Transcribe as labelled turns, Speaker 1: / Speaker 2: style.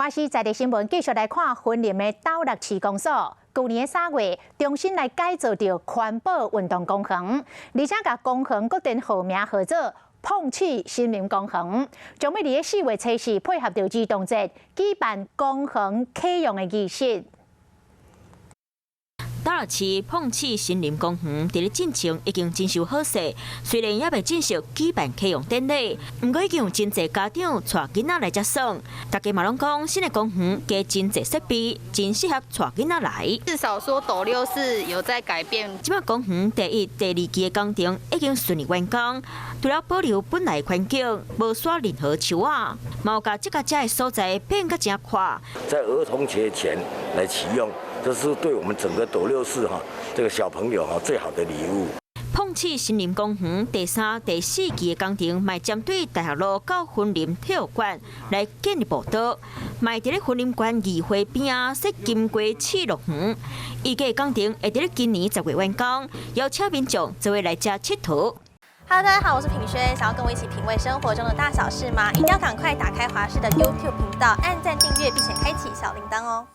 Speaker 1: 華視在地新聞繼續來看雲林的斗六市公所，舊年3月重新來改造著環保運動公園，而且共公園閣電號名號做膨刺森林公園，將欲佇咧4月初四配合著兒童節舉辦公園啟用的儀式。
Speaker 2: 斗六市膨刺森林公園佇咧進前已經真受好勢，雖然猶未正式舉辦啟用典禮，毋過已經有真濟家長帶囡仔來遮耍。大家嘛攏講，新的公園加真濟設備，真適合帶囡仔來。
Speaker 3: 至少說斗六市有在改變。
Speaker 2: 這擺公園第一、第二期的工程已經順利完工，除了保留本來環境，無刷任何樹仔，嘛有共這個遮的所在變閣誠闊。
Speaker 4: 在兒童節前來啟用，這是對我們整個斗六市哈，這個小朋友哈最好的禮物。
Speaker 2: 膨刺森林公園第三、第四期的工程，嘛針對大學路到雲林體育館來建立步道，嘛佇咧雲林縣議會邊仔設金瓜刺樂園。預計工程會佇咧今年10月完工，邀請民眾做伙來遮𨑨迌。
Speaker 5: Hello，大家好，我是品軒，想要跟我一起品味生活中的大小事嗎？一定要趕快打開華視的 YouTube 頻道，按讚訂閱，並且開啟小鈴鐺哦。